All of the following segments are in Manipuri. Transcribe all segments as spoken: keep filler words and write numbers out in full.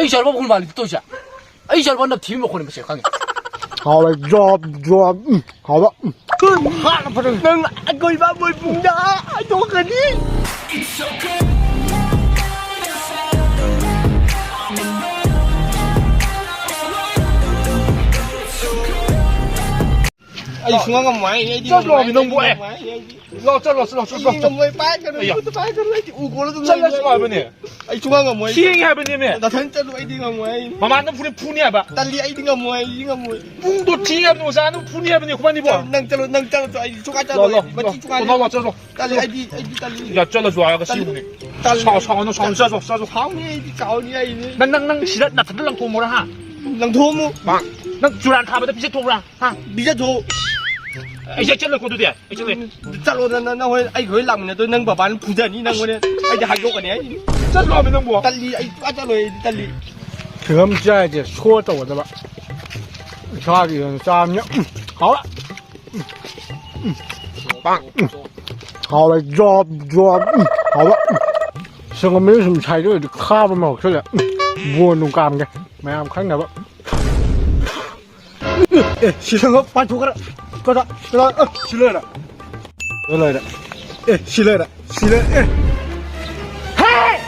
ꯑꯩ ꯆꯥꯔꯕ ꯃꯈꯣꯟ ꯃꯥꯜꯂꯤ ꯇꯧꯔꯤꯁꯦ꯫ ꯑꯩ ꯆꯥꯔꯕ ꯅꯞ ꯊꯤꯕ ꯃꯈꯣꯟꯅꯤ ꯃꯁꯦ ꯈꯪꯉꯦ꯫ ꯍꯥꯎꯋꯦ, ꯖꯣꯕ, ꯖꯣꯕ, ꯎꯝ, ꯍꯥꯎꯕ, ꯎꯝ꯫ ꯍꯥꯠꯅ ꯐꯖꯅ꯫ ꯅꯪ ꯑꯀꯣꯏꯕ ꯃꯣꯏ ꯄꯨꯡꯗ ꯍꯥꯏꯗꯣꯛꯀꯅꯤ꯫ ꯑꯩ ꯁꯨꯡꯉꯝ ꯉꯝꯃꯣꯏ, ꯑꯩꯗꯤ ꯆꯠꯂꯣ, ꯉꯝꯃꯣꯏ, ꯅꯪꯕꯨ, ꯑꯩꯗꯤ ꯑꯦ꯫ ꯉꯝꯃꯣꯏ, ꯑꯩꯗꯤ ꯂꯥꯛꯑꯣ, ꯆꯠꯂꯣ, ꯆꯠꯂꯣ, ꯆꯠꯂꯣ, ꯑꯩꯗꯤ ꯆꯠꯂꯣ꯫ ꯉꯝꯃꯣꯏ, ꯄꯥꯏꯒꯅꯨ, ꯑꯩꯌꯥ꯫ ꯈꯨꯠꯇ ꯄꯥꯏꯒꯅꯨ, ꯑꯩꯗꯤ ꯎ ꯀꯣꯜꯂ ꯑꯗꯨꯝ ꯆꯠꯂꯁꯨ ꯂꯩꯅꯤ꯫ ꯍꯥꯏꯕꯅꯦ꯫ ꯑꯩ ꯁꯨꯡꯉꯝ ꯉꯝꯃꯣꯏ꯫ ꯊꯦꯡꯉꯦ ꯍꯥꯏꯕꯅꯦꯃꯦ꯫ ꯅꯊꯟ ꯆꯠꯂꯨ, ꯑꯩꯗꯤ ꯉꯝꯃꯣꯏ, ꯑꯩ ꯃꯃꯥꯟꯅ ꯐꯨꯔꯤ ꯐꯨꯅꯤ ꯍꯥꯏꯕ꯫ ꯇꯜꯂꯤ, ꯑꯩꯗꯤ ꯉꯝꯃꯣꯏ, ꯑꯩꯗꯤ ꯉꯝꯃꯣꯏ꯫ ꯄꯨꯡꯗꯣ ꯊꯦꯡꯉꯦ ꯍꯥꯏꯕꯅꯤ, ꯑꯣꯖꯥꯅ ꯐꯨꯅꯤ ꯍꯥꯏꯕꯅꯤ, ꯑꯩꯈꯣꯏꯕꯥꯅꯤꯕꯣ꯫ ꯅꯪ ꯆꯠꯂꯣ, ꯅꯪ ꯆꯠꯂꯣ, ꯑꯩ ꯁꯨꯡꯀꯥ ꯂꯥꯛꯑꯣ, ꯆꯠꯂꯣꯏ, ꯂꯥꯛꯑꯣ, ꯃꯆꯤ ꯁꯨꯡꯀꯥ ꯂꯥꯛꯑꯣ, ꯂꯥꯛꯑꯣ, ꯆꯠꯂꯣ꯫ ꯇꯜꯂꯤ, ꯑꯩꯗꯤ, ꯑꯩꯗꯤ ꯇꯜꯂꯤ꯫ ꯌꯥ, ꯆꯠꯂꯁꯨ ꯍꯥꯏꯔꯒ ꯇꯜꯂꯤ꯫ ꯁꯤꯕꯨꯅꯦ꯫ ꯇꯜꯂꯤ꯫ ꯁꯥꯎ-, ꯁꯥꯎꯅꯨ, ꯁꯥꯎꯅꯨ, ꯆꯠꯂꯣ, ꯆꯠꯂꯣ꯫ ꯁꯥꯎꯅꯤ, ꯑꯩꯗꯤ ꯁꯥꯎꯅꯤ, ꯑꯩꯗꯤ꯫ ꯅꯪ, ꯅꯪ, ꯅꯪ ꯁꯤꯗ ꯅꯊꯟꯗ ꯂꯪꯊꯣꯛꯑꯝꯃꯣꯔꯥ, ꯍꯥ? ꯂꯪꯊꯣꯛꯑꯝꯃꯨ꯫ ꯅꯪ ꯆꯨꯔꯥꯟ ꯊꯥꯕꯗ ꯄꯤꯖꯊꯣꯛꯎꯔꯥ, ꯍꯥ? ꯄꯤꯖꯊꯣꯛ꯫ ꯑꯩ ꯆꯠ-, ꯆꯠꯂꯣꯏꯀꯣ ꯑꯗꯨꯗꯤ꯫ ꯑꯩ ꯆꯠꯂꯣꯏ꯫ ꯆꯠꯂꯣ, ꯅꯪ, ꯅꯪ, ꯅꯪ ꯍꯣꯔꯦꯟ ꯑꯩꯒ ꯍꯣꯔꯦꯟ ꯂꯥꯛꯃꯤꯟꯅꯗꯣꯏ ꯅꯪ ꯕꯕꯥꯅ ꯐꯨꯖꯅꯤ ꯅꯪ ꯍꯣꯔꯦꯟ꯫ ꯑꯩꯗꯤ ꯍꯥꯏꯗꯣꯛꯀꯅꯤ ꯑꯩ꯫ ꯆꯠꯂꯣ ꯍꯥꯏꯕ ꯅꯪꯕꯨ꯫ ꯇꯜꯂꯤ, ꯑꯩ ꯁꯨꯡꯆꯠ ꯆꯠꯂꯣꯏ, ꯑꯩꯗꯤ ꯇꯜꯂꯤ꯫ ꯁꯤꯡꯒꯝ ꯆꯥꯏꯁꯦ ꯁꯣ ꯇꯧꯒꯗꯕ꯫ ꯏꯁꯥꯒꯤ ꯑꯣꯏꯅ ꯆꯥꯕꯅꯤꯅ꯫ ꯎꯝ, ꯍꯥꯎꯔꯦ꯫ ꯎꯝ, ꯎꯝ, ꯎꯝ꯫ ꯍꯥꯎꯔꯦ꯫ Job, job. ꯎꯝ, ꯍꯥꯎꯔꯦ꯫ ꯎꯝ꯫ ꯁꯪꯒꯣꯝ ꯁꯨꯝ ꯁꯥꯏꯗ ꯑꯣꯏꯔꯗꯤ ꯈꯥꯕ ꯑꯃ ꯍꯧꯔꯛꯁꯜꯂꯦ꯫ ꯎꯝ, ꯕꯣꯟ ꯅꯨꯡ ꯀꯥꯝꯒꯦ꯫ ꯃꯌꯥꯝ ꯈꯪꯅꯕ꯫ ꯑꯦ, ꯁꯤ ꯁꯪꯒꯣꯝ ꯄꯥꯏꯊꯣꯛꯈ꯭ꯔꯦ꯫ ꯀꯗꯥ, ꯀꯗꯥ, ꯑ, ꯁꯤ ꯂꯣꯏꯔꯦ꯫ ꯁꯤ ꯂꯣꯏꯔꯦ꯫ ꯑꯦ, ꯁꯤ ꯂꯣꯏꯔꯦ꯫ ꯁꯤ ꯂꯣꯏꯔꯦ꯫ ꯑꯦ꯫ ꯍꯦ!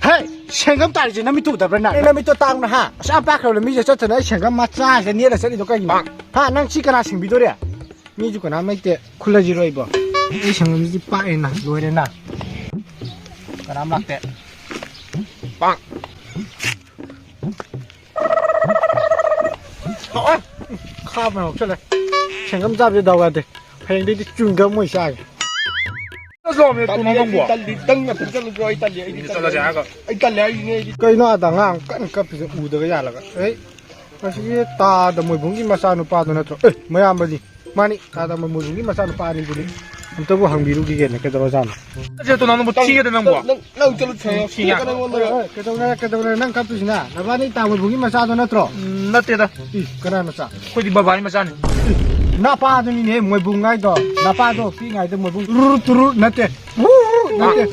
ꯍꯦ! ꯁꯦꯡꯒꯝ ꯇꯥꯔꯤꯁꯦ ꯅꯃꯤꯠꯇꯨ ꯎꯗꯕ꯭ꯔꯥ ꯅꯪ? ꯅꯪ ꯅꯃꯤꯠꯇꯣ ꯇꯥꯡꯅ ꯍꯥ? ꯑꯁ ꯌꯥꯝ ꯄꯥꯛꯈ꯭ꯔꯕ ꯃꯤꯁꯦ ꯆꯠꯇꯅ ꯑꯩ ꯁꯦꯡꯒꯝ ꯃꯆꯥꯁꯦ ꯅꯦꯠꯂ ꯆꯠꯂꯤꯗꯣ ꯀꯩꯒꯤꯅꯣ? ꯍꯥ? ꯅꯪ ꯁꯤ ꯀꯅꯥ ꯁꯦꯡꯕꯤꯗꯣꯔꯤ? ꯃꯤꯁꯨ ꯀꯅꯥꯝ ꯂꯩꯇꯦ꯫ ꯈꯨꯜꯂꯁꯤꯔꯣ ꯑꯩꯕꯣ? ꯑꯩ ꯁꯦꯡꯒꯝꯁꯤꯗꯤ ꯄꯥꯛꯑꯦꯅ ꯂꯣꯏꯔꯦꯅ꯫ ꯀꯅꯥꯝ ꯂꯥꯛꯇꯦ꯫ ꯄꯥꯛ꯫ ꯍꯥꯎꯋꯦ꯫ ꯈꯥꯕꯅ ꯍꯧꯔꯛꯆꯜꯂꯦ꯫ ꯁꯦꯡꯒꯝ ꯆꯥꯕꯁꯦ ꯗꯥꯎ ꯌꯥꯗꯦ꯫ ꯍꯌꯦꯡꯗꯩꯗꯤ ꯆ꯭ꯋꯤꯡꯒꯝ ꯑꯣꯏ ꯆꯥꯒꯦ꯫ ꯆꯠꯂꯣꯃꯦ ꯇꯨ ꯅꯪꯕꯣ꯫ ꯇꯜꯂꯤ, ꯅꯪ ꯅꯊꯟ ꯆꯠꯂꯨꯆꯣ, ꯑꯩ ꯇꯜꯂꯤ, ꯑꯩꯗꯤ ꯇꯜꯂꯤ꯫ ꯆꯠꯂꯁꯦ ꯍꯥꯏꯔꯒ꯫ ꯑꯩ ꯇꯜꯂꯦ ꯍꯥꯏꯁꯤꯅꯦ ꯑꯩꯗꯤ꯫ ꯀꯩꯅꯣ ꯑꯗ ꯑꯉꯥꯡ ꯀꯟꯅ ꯀꯞꯄꯤꯁꯦ ꯎꯗꯒ ꯌꯥꯜꯂꯒ꯫ ꯑꯦ, ꯃꯁꯤꯒꯤ ꯇꯥꯗ ꯃꯣꯏꯕꯨꯡꯒꯤ ꯃꯆꯥꯅꯨꯄꯥꯗꯣ ꯅꯠꯇ꯭ꯔꯣ? ꯑꯦ, ꯃꯌꯥꯝꯕꯗꯤ꯫ ꯃꯥꯅꯤ, ꯇꯥꯗ ꯃꯣꯏꯕꯨꯡꯒꯤ ꯃꯆꯥꯅꯨꯄꯥ ꯑꯅꯤꯗꯨꯅꯤ꯫ ꯑꯝꯇꯕꯨ ꯍꯪꯕꯤꯔꯨꯈꯤꯒꯦꯅꯦ, ꯀꯩꯗꯧꯔꯖꯥꯠꯅꯣ? ꯆꯠꯁꯦ ꯇꯨ ꯅꯪꯕꯨ ꯊꯤꯒꯦꯗ ꯅꯪꯕꯨ꯫ ꯅꯪ, ꯅꯪ ꯆꯠꯂꯨ ꯊꯦꯡꯉꯦ꯫ ꯊꯦꯡꯉꯦ꯫ ꯀꯩꯗꯧꯔꯦ, ꯀꯩꯗꯧꯔꯦ, ꯅꯪ ꯀꯞꯄꯤꯁꯤꯅ? ꯅꯕꯥꯅꯤ ꯇꯥ ꯃꯣꯏꯕꯨꯡꯒꯤ ꯃꯆꯥꯗꯣ ꯅꯠꯇ꯭ꯔꯣ? ꯎꯝ, ꯅꯠꯇꯦꯗ꯫ ꯏ, ꯀꯅꯥ ꯃꯆꯥ? ꯑꯩꯈꯣꯏꯗꯤ ꯕꯕꯥꯒꯤ ꯃꯆꯥꯅꯤ꯫ ꯏ, ꯅꯄꯥꯗꯨꯅꯤꯅꯦ ꯃꯣꯏꯕꯨꯡ ꯍꯥꯏꯗꯣ꯫ ꯅꯄꯥꯗꯣ ꯄꯤꯛꯏꯉꯩꯗ ꯃꯣꯏꯕꯨꯡ ꯇꯨꯔꯨꯔꯨ ꯇꯨꯔꯨꯔꯨ ꯅꯠꯇꯦ꯫ ꯅꯠꯇꯦ꯫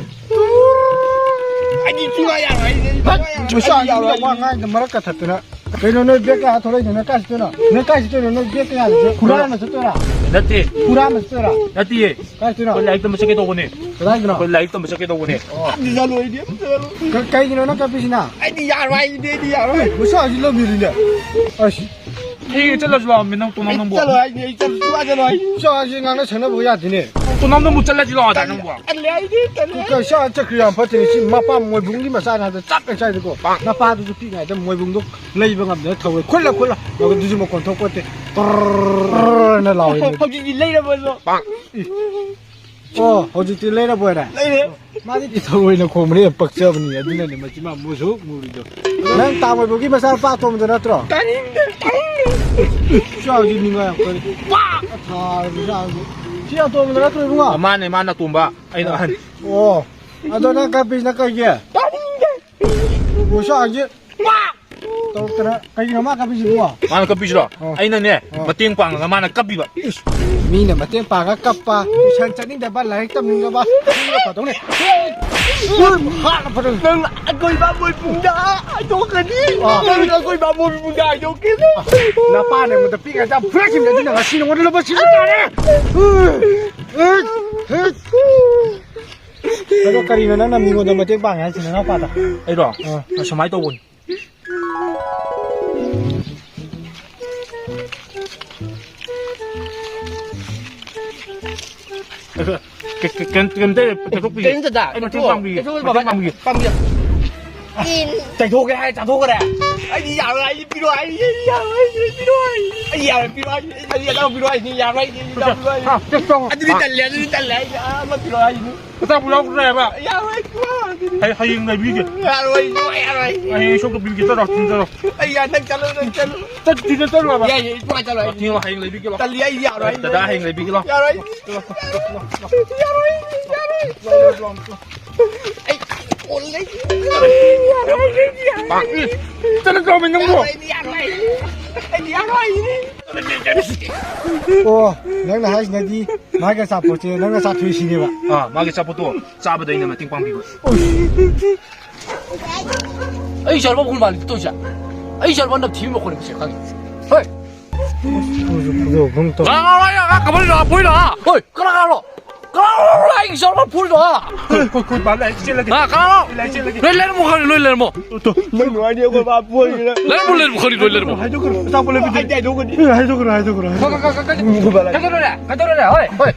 ꯑꯩꯗꯤ ꯁꯨꯡꯌꯥ ꯌꯥꯔꯣꯏ, ꯑꯩꯗꯤ ꯁꯨꯡꯌꯥ ꯌꯥꯔꯣꯏ, ꯃꯁꯥ ꯑꯩꯗꯤ ꯌꯥꯔꯣꯏ, ꯑꯁꯤꯗ ꯋꯥ ꯑꯩꯗꯤ꯫ ꯉꯥꯡꯗ ꯃꯔꯛ ꯀꯊꯠꯇꯅ꯫ ꯀꯩꯅꯣ ꯅꯣꯏ ꯕꯦꯛ ꯀꯌꯥ ꯊꯣꯛꯂꯛꯏꯗꯣ? ꯅꯣꯏ ꯀꯥꯏ ꯆꯠꯇꯣꯏꯅꯣ? ꯅꯣꯏ ꯕꯦꯛ ꯀꯌꯥ ꯂꯩꯒꯦ? ꯍꯨꯔꯥꯟꯕ ꯆꯠꯇꯣꯏꯔꯥ? ꯅꯠꯇꯦ꯫ ꯍꯨꯔꯥꯟꯕ ꯆꯠꯇꯣꯏꯔꯥ? ꯅꯠꯇꯤꯌꯦ꯫ ꯀꯥꯏ ꯆꯠꯇꯣꯏꯅꯣ? ꯑꯩꯈꯣꯏ ꯂꯥꯏꯔꯤꯛ ꯇꯝꯕ ꯆꯠꯀꯦ ꯇꯧꯕꯅꯦ꯫ ꯀꯗꯥꯏꯗꯅꯣ? ꯑꯩꯈꯣꯏ ꯂꯥꯏꯔꯤꯛ ꯇꯝꯕ ꯆꯠꯀꯦ ꯇꯧꯕꯅꯦ꯫ ꯑꯩꯗꯤ ꯆꯠꯂꯣꯏ, ꯑꯩꯗꯤ ꯑꯝꯇ ꯆꯠꯂꯣꯏ꯫ ꯀ-, ꯀꯩꯒꯤꯅꯣ ꯅꯪ ꯀꯞꯄꯤꯁꯤꯅ? ꯑꯩꯗꯤ ꯌꯥꯔꯣꯏ, ꯑꯩꯗꯤ, ꯑꯩꯗꯤ ꯌꯥꯔꯣꯏ꯫ ꯃꯁꯥꯁꯤ ꯂꯝꯍꯦꯜꯂꯤꯅꯦ꯫ ꯑꯁ꯫ ꯍꯌꯦꯡ ꯆꯠꯂꯁꯨ ꯂꯥꯛꯑꯝꯃꯤ ꯅꯪ ꯇꯣꯅꯥꯝ ꯑꯩ ꯅꯪꯕꯨ꯫ ꯆꯠꯂꯣꯏ, ꯑꯩꯗꯤ, ꯑꯩ ꯆꯠ-, ꯁꯨꯡꯆꯠ ꯆꯠꯂꯣꯏ꯫ ꯆꯥꯁꯤ ꯉꯥꯡꯅ ꯁꯛꯅꯕ ꯌꯥꯗꯦꯅꯦ꯫ ꯇꯣꯅꯥꯝ ꯅꯪꯕꯨ ꯆꯠꯂꯁꯤ ꯂꯥꯛꯑꯣ ꯑꯗ ꯇꯜꯂꯦ, ꯅꯪꯕꯨ꯫ ꯇꯜꯂꯦ, ꯑꯩꯗꯤ ꯇꯜꯂꯦ꯫ ꯀ-, ꯀ-, ꯆꯥ ꯆꯠꯈ꯭ꯔꯤ ꯌꯥꯝ ꯐꯠꯇꯦꯅꯦ꯫ ꯁꯤ ꯃꯄꯥ ꯃꯣꯏꯕꯨꯡꯒꯤ ꯃꯆꯥꯅꯦ ꯍꯥꯏꯕꯗ ꯆꯞ ꯍꯦꯛ ꯆꯥꯏꯗꯀꯣ꯫ ꯅꯄꯥꯗꯨꯁꯨ ꯄꯤꯛꯏꯉꯩꯗ ꯃꯣꯏꯕꯨꯡꯗꯣ ꯂꯩꯕ ꯉꯝꯗꯅ ꯊꯧꯔꯦ꯫ ꯈꯨꯜꯂ ꯈꯨꯜꯂ꯫ ꯑꯗꯨꯁꯨ ꯃꯈꯣꯟ ꯊꯣꯛꯄ ꯅꯠꯇꯦ꯫ ꯇꯔꯔꯔꯔꯅ ꯂꯥꯎꯔꯦꯅꯦ꯫ ꯍꯧꯖꯤꯛꯇꯤ ꯂꯩꯔꯕꯣ ꯑꯗꯣ? ꯏ꯫ ꯑꯣ, ꯍꯧꯖꯤꯛꯇꯤ ꯂꯩꯔꯕꯣꯏꯔꯦ? ꯂꯩꯔꯦ꯫ ꯃꯥꯗꯤ ꯏꯊꯧ ꯑꯣꯏꯅ ꯈꯣꯡꯕꯅ ꯌꯥꯝ ꯄꯛꯆꯕꯅꯤ, ꯑꯗꯨꯅꯅꯦ ꯃꯆꯤꯟ ꯃꯥ ꯃꯨꯁꯨꯛ ꯃꯨꯔꯤꯗꯣ꯫ ꯅꯪ ꯇꯥ ꯃꯣꯏꯕꯨꯒꯤ ꯃꯆꯥꯅꯨꯄꯥ ꯑꯇꯣꯝꯕꯗꯣ ꯅꯠꯇ꯭ꯔꯣ? ꯇꯥꯅꯤꯡꯗꯦ, ꯇꯥꯅꯤꯡꯗꯦ꯫ ꯏꯆꯥꯎꯗꯤ ꯅꯤꯡꯉꯥꯏ ꯌꯥꯝ ꯀꯜꯂꯤ꯫ ꯄꯥꯛ! ꯊꯥꯔꯕ ꯏꯆꯥꯎꯗꯤ꯫ ꯁꯤ ꯑꯇꯣꯝꯕꯗꯣ ꯅꯠꯇ꯭ꯔꯣ ꯏꯕꯨꯡꯉꯣ? ꯃꯥꯅꯦ, ꯃꯥꯅ ꯑꯇꯣꯝꯕ, ꯑꯩꯅ ꯑꯍꯟ꯫ ꯑꯣ, ꯑꯗꯣ ꯅꯪ ꯀꯞꯄꯤꯁꯤꯅ ꯀꯩꯒꯤ? ꯇꯥꯅꯤꯡꯗꯦ꯫ ꯏꯆꯥꯎꯗꯤ ꯄꯥꯛ! ꯇꯧꯔꯛꯇꯅ ꯀꯩꯒꯤꯅꯣ ꯃꯥ ꯀꯞꯄꯤꯁꯤꯕꯣ? ꯃꯥꯅ ꯀꯞꯄꯤꯁꯤꯔꯣ? ꯑꯣ꯫ ꯑꯩꯅꯅꯦ, ꯑꯣ꯫ ꯃꯇꯦꯡ ꯄꯥꯡꯉꯒ ꯃꯥꯅ ꯀꯞꯄꯤꯕ꯫ ꯏꯁ, ꯃꯤꯅ ꯃꯇꯦꯡ ꯄꯥꯡꯉꯒ ꯀꯞꯄ, ꯇꯨꯏꯁꯟ ꯆꯠꯅꯤꯡꯗꯕ, ꯂꯥꯏꯔꯤꯛ ꯇꯝꯅꯤꯡꯗꯕ, ꯃꯤꯅ ꯐꯗꯧꯅꯦ꯫ ꯍꯥꯠꯅ ꯐꯗꯧꯅꯦ꯫ ꯅꯪ ꯑꯩꯈꯣꯏ ꯕꯥꯃꯣꯏ ꯄꯨꯡꯗ ꯍꯥꯏꯗꯣꯛꯀꯅꯤ꯫ ꯑꯥ꯫ ꯅꯪ ꯑꯩꯈꯣꯏ ꯕꯥꯃꯣꯏ ꯄꯨꯡꯗ ꯍꯥꯏꯗꯣꯛꯀꯅꯤ꯫ ꯅꯄꯥꯅ ꯑꯩꯉꯣꯟꯗ ꯄꯤꯛꯏꯉꯩꯗ ꯌꯥꯝ ꯐꯨꯔꯛꯈꯤꯕꯅꯦ, ꯑꯗꯨꯅ ꯉꯁꯤ ꯅꯉꯣꯟꯗ ꯂꯨꯄꯥ ꯁꯤꯡ ꯇꯥꯔꯦ꯫ ꯑꯗꯣ ꯀꯔꯤꯅꯣ ꯅꯪꯅ ꯃꯤꯉꯣꯟꯗ ꯃꯇꯦꯡ ꯄꯥꯡꯉꯦ ꯍꯥꯏꯁꯤ ꯅꯅꯥꯎꯄꯥꯗ? ꯑꯩꯔꯣ? ꯑꯥ꯫ ꯑꯁꯨꯃꯥꯏꯅ ꯇꯧꯕꯅꯤ꯫ ꯀ-, ꯀ-, ꯀ-, ꯀꯩꯝ-, ꯀꯩꯝꯇ ꯆꯠꯊꯣꯛꯄꯤꯒꯦ꯫ ꯀꯩꯝꯇ ꯇꯥ-, ꯑꯩ ꯃꯇꯦꯡ ꯆꯠꯊꯣꯛ-, ꯄꯥꯡꯕꯤꯒꯦ꯫ ꯆꯠꯊꯣꯛ-, ꯃꯇꯦꯡ ꯄꯥꯡꯕꯤꯒꯦ꯫ ꯄꯥꯡꯕꯤꯒꯦ꯫ ꯇꯩꯊꯣꯛꯀꯦ ꯍꯥꯏ ꯆꯥꯊꯣꯛꯈ꯭ꯔꯦ꯫ ꯑꯩꯗꯤ ꯌꯥꯔꯣꯏ, ꯑꯩꯗꯤ ꯄꯤꯔꯣ, ꯑꯩꯗꯤ ꯌꯥꯔꯣꯏ, ꯑꯩꯗꯤ ꯄꯤꯔꯣ, ꯑꯩꯗꯤ ꯌꯥꯔꯣꯏ, ꯄꯤꯔꯣ, ꯑꯩꯗꯤ, ꯑꯩꯗꯤ ꯑꯆꯥꯄꯣꯠ ꯄꯤꯔꯣ, ꯑꯩꯗꯤ ꯌꯥꯔꯣꯏ, ꯑꯩꯗꯤ ꯄꯤꯔꯣ, ꯄꯤꯔꯣ, ꯑꯩꯗꯤ꯫ ꯍꯥ, ꯆꯠ-, ꯆꯠ-, ꯑꯗꯨꯗꯤ ꯇꯜꯂꯦ, ꯑꯗꯨꯗꯤ ꯇꯜꯂꯦ, ꯑꯩꯗꯤ ꯑꯃ ꯄꯤꯔꯣ, ꯑꯩꯗꯤ꯫ ꯑꯆꯥꯄꯣꯠ ꯌꯥꯎꯗ꯭ꯔꯦ ꯍꯥꯏꯕ? ꯌꯥꯔꯣꯏ, ꯄꯤꯔꯣ, ꯑꯗꯨꯗꯤ꯫ ꯍꯌꯦ-, ꯍꯌꯦꯡ ꯂꯩꯕꯤꯒꯦ꯫ ꯌꯥꯔꯣꯏ, ꯌꯥꯔꯣꯏ, ꯌꯥꯔꯣꯏ꯫ ꯍꯌꯦꯡ ꯁꯣꯛꯇ ꯄꯤꯕꯤꯒꯦ, ꯆꯠꯂꯣ, ꯊꯤꯟ ꯆꯠꯂꯣ꯫ ꯑꯩ ꯌꯥ-, ꯅꯪ ꯆꯠꯂꯣ, ꯅꯪ ꯆꯠꯂꯣ꯫ ꯆꯠ-, ꯊꯤꯟ ꯆꯠꯂꯣ ꯍꯥꯏꯕ꯫ ꯌꯥꯏ, ꯌꯥꯏ, ꯏꯕꯨꯡꯉꯣ ꯆꯠꯂꯣ, ꯑꯩ ꯊꯤꯡꯉꯣ, ꯍꯌꯦꯡ ꯂꯩꯕꯤꯒꯦ ꯂꯥꯎ꯫ ꯇꯜꯂꯤ, ꯑꯩ ꯌꯥꯔꯣꯏ, ꯑꯩ ꯗꯗꯥ ꯍꯌꯦꯡ ꯂꯩꯕꯤꯒꯦ ꯂꯥꯎ꯫ ꯌꯥꯔꯣꯏ꯫ ꯌꯥꯔꯣꯏ, ꯌꯥꯔꯣꯏ꯫ ꯑꯩ ꯀꯣꯜ ꯂꯩ-, ꯌꯥꯔꯣꯏ, ꯌꯥꯔꯣꯏ꯫ ꯄꯥꯛ-, ꯏ, ꯆꯠꯂ ꯇꯧꯔꯝꯃꯤ ꯅꯪꯕꯨ꯫ ꯌꯥꯔꯣꯏ, ꯌꯥꯔꯣꯏ꯫ ꯑꯩ ꯌꯥꯔꯣꯏ꯫ ꯑꯣ, ꯅꯪꯅ ꯍꯥꯏꯁꯤꯅꯗꯤ ꯃꯥꯒꯤ ꯑꯆꯥꯄꯣꯠꯁꯦ ꯅꯪꯅ ꯆꯥꯊꯣꯛꯏ ꯁꯤꯅꯦꯕ? ꯑꯥ, ꯃꯥꯒꯤ ꯑꯆꯥꯄꯣꯠꯇꯣ ꯆꯥꯕꯗ ꯑꯩꯅ ꯃꯇꯦꯡ ꯄꯥꯡꯕꯤꯕ꯫ ꯑꯩ ꯏꯆꯥꯅꯨꯄꯥ ꯃꯈꯣꯟ ꯃꯥꯜꯂꯤ ꯇꯧꯔꯤꯁꯦ꯫ ꯑꯩ ꯏꯆꯥꯅꯨꯄꯥ ꯅꯞ ꯊꯤꯕ ꯃꯈꯣꯟꯅꯤ ꯃꯁꯤ ꯈꯪꯉꯤ꯫ ꯍꯣꯏ꯫ ꯀꯅꯥ, ꯀꯅꯥ, ꯀꯅꯥ, ꯀꯃꯥꯏꯅ ꯂꯥꯛꯑꯣ? ꯍꯣꯏ, ꯀꯅꯥ, ꯀꯅꯥꯅꯣ? ꯀꯅꯥꯅꯣ ꯑꯩꯒꯤ ꯏꯆꯥꯅꯨꯄꯥ ꯐꯨꯔꯤꯗꯣ? ꯍꯣꯏ, ꯍꯣꯏ, ꯍꯣꯏ, ꯃꯥꯜꯂꯦ, ꯑꯩ ꯆꯦꯜꯂꯒꯦ꯫ ꯀꯅꯥ, ꯀꯅꯥꯅꯣ? ꯑꯩ ꯆꯦꯜꯂꯒꯦ꯫ ꯂꯣꯏ ꯂꯩꯔꯝꯃꯣ ꯈꯪꯉꯤ, ꯂꯣꯏ ꯂꯩꯔꯝꯃꯣ꯫ ꯅꯪ ꯅꯨꯡꯉꯥꯏꯅꯤ, ꯑꯩꯈꯣꯏ ꯕꯥ ꯐꯨꯔꯤꯅ꯫ ꯂꯩꯔꯝꯃꯣ, ꯂꯩꯔꯝꯃꯣ ꯈꯪꯉꯤ, ꯂꯣꯏ ꯂꯩꯔꯝꯃꯣ꯫ ꯍꯥꯏꯗꯣꯛꯀꯅꯨ, ꯑꯆꯥꯄꯣꯠ ꯂꯩꯕꯤꯗꯦ꯫ ꯑꯩꯗꯤ ꯍꯥꯏꯗꯣꯛꯀꯅꯤ꯫ ꯍꯥꯏꯗꯣꯛꯀꯅꯨ, ꯍꯥꯏꯗꯣꯛꯀꯅꯨ, ꯍꯥꯏꯗꯣꯛꯀꯅꯨ꯫ ꯀꯩꯗꯧꯔꯦ? ꯀꯩꯗꯧꯔꯦ? ꯍꯣꯏ, ꯍꯣꯏ꯫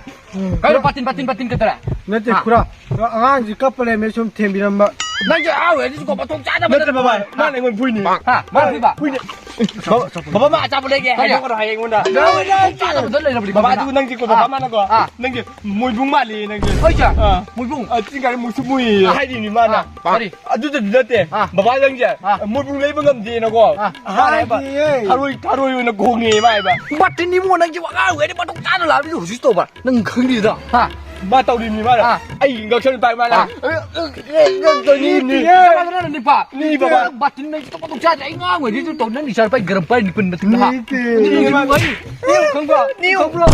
ꯀꯩꯅꯣ, ꯕꯥꯇꯤꯟ, ꯕꯥꯇꯤꯟ, ꯕꯥꯇꯤꯟ ꯀꯩꯗꯧꯔꯦ? ꯅꯠꯇꯦ, ꯍꯥ? ꯈꯨꯔꯥ꯫ ꯑꯉꯥꯡꯁꯤ ꯀꯞꯄ ꯂꯩꯔꯝꯃꯦ, ꯁꯨꯝ ꯊꯦꯝꯕꯤꯔꯝꯕ꯫ ꯅꯪꯁꯦ ꯑꯥ ꯑꯣꯏꯔꯗꯤ ꯀꯣ, ꯃꯇꯣꯡ ꯆꯥꯗꯕ ꯅꯠꯇꯦ, ꯅꯠꯇ꯭ꯔꯣ? ꯕꯕꯥ, ꯃꯥꯅ ꯑꯩꯉꯣꯟꯗ ꯐꯨꯏꯅꯦ꯫ ꯍꯥ? ꯃꯥꯅ ꯐꯨꯏꯕ? ꯐꯨꯏꯅꯦ꯫ ꯕꯕꯥ, ꯕꯕꯥ, ꯃꯥ ꯑꯆꯥꯄꯣꯠ ꯂꯩꯒꯦ꯫ ꯍꯣꯏ꯫ ꯍꯥꯏꯗꯣꯛꯀꯅꯨ ꯍꯥꯏꯌꯦ ꯑꯩꯉꯣꯟꯗ꯫ ꯅꯪ ꯃꯇꯣꯡ ꯆꯥꯗꯕꯗ ꯂꯩꯔꯕꯅꯤ ꯕꯕꯥ, ꯀꯃꯥꯏꯅ? ꯑꯗꯨ ꯅꯪꯁꯦ ꯀꯣ, ꯕꯕꯥ, ꯑꯥ꯫ ꯃꯥꯅꯀꯣ, ꯑꯥ꯫ ꯅꯪꯁꯦ ꯃꯣꯏꯕꯨꯡ ꯃꯥꯜꯂꯦ ꯅꯪꯁꯦ꯫ ꯍꯣꯏ, ꯁꯥꯔ꯫ ꯑꯥ꯫ ꯃꯣꯏꯕꯨꯡ꯫ ꯑꯥ, ꯆꯤꯡ ꯀꯥꯏꯗ ꯃꯨꯁꯨ ꯃꯨꯏꯌꯦ ꯑꯥ꯫ ꯍꯥꯏꯔꯤꯅꯤ ꯃꯥꯅ꯫ ꯑꯥ꯫ ꯀꯔꯤ? ꯑꯗꯨꯗꯗꯤ ꯅꯠꯇꯦ꯫ ꯑꯥ꯫ ꯕꯕꯥ ꯅꯪꯁꯦ ꯑꯥ꯫ ꯃꯣꯏꯕꯨꯡ ꯂꯩꯕ ꯉꯝꯗꯦꯅꯀꯣ꯫ ꯑꯥ꯫ ꯍꯥꯏꯕ꯫ ꯍꯥꯏꯗꯤꯌꯦ꯫ ꯊꯔꯣꯏ, ꯊꯔꯣꯏ ꯑꯣꯏꯅ ꯈꯣꯡꯉꯦ ꯃꯥ ꯍꯥꯏꯕ꯫ ꯕꯥꯇꯤꯟ ꯏꯕꯨꯡꯉꯣ, ꯅꯪꯁꯦ ꯑꯉꯥꯡ ꯑꯣꯏꯔꯗꯤ ꯃꯇꯣꯡ ꯆꯥꯗ ꯂꯥꯛꯑꯕꯗꯤ ꯍꯧꯖꯤꯛ ꯇꯧꯕ꯫ ꯅꯪ ꯈꯪꯗ꯭ꯔꯤꯗ? ꯍꯥ? ꯃꯥ ꯇꯧꯔꯤꯕꯅꯤ ꯃꯥꯅ꯫ ꯑꯥ꯫ ꯑꯩ ꯉꯛꯁꯝ ꯄꯥꯏ ꯃꯥꯅ꯫ ꯑꯥ꯫ ꯑꯦ, ꯑꯦ, ꯑꯦ, ꯑꯦ, ꯅꯤꯄꯥ꯫ ꯀꯅꯥ, ꯀꯅꯥꯅꯣ ꯅꯤꯄꯥ? ꯅꯤ ꯕꯕꯥ꯫ ꯕꯥꯇꯤꯟ ꯅꯪ ꯇꯣꯛ ꯇꯣꯛ ꯆꯥꯗꯦ꯫ ꯑꯩ ꯉꯥꯡ ꯑꯣꯏꯔꯗꯤ ꯑꯗꯨ ꯇꯧ꯫ ꯅꯪ ꯏꯆꯥ ꯅꯨꯄꯥ ꯒꯔꯝ ꯄꯥꯏ ꯅꯤꯄꯟ ꯅꯠꯇꯦ꯫ ꯍꯥ? ꯅꯤꯄꯥ꯫ ꯅꯤꯄꯥ꯫ ꯈꯪꯕ꯭ꯔꯣ? ꯅꯤꯄꯥ꯫ ꯈꯪꯕ꯭ꯔꯣ?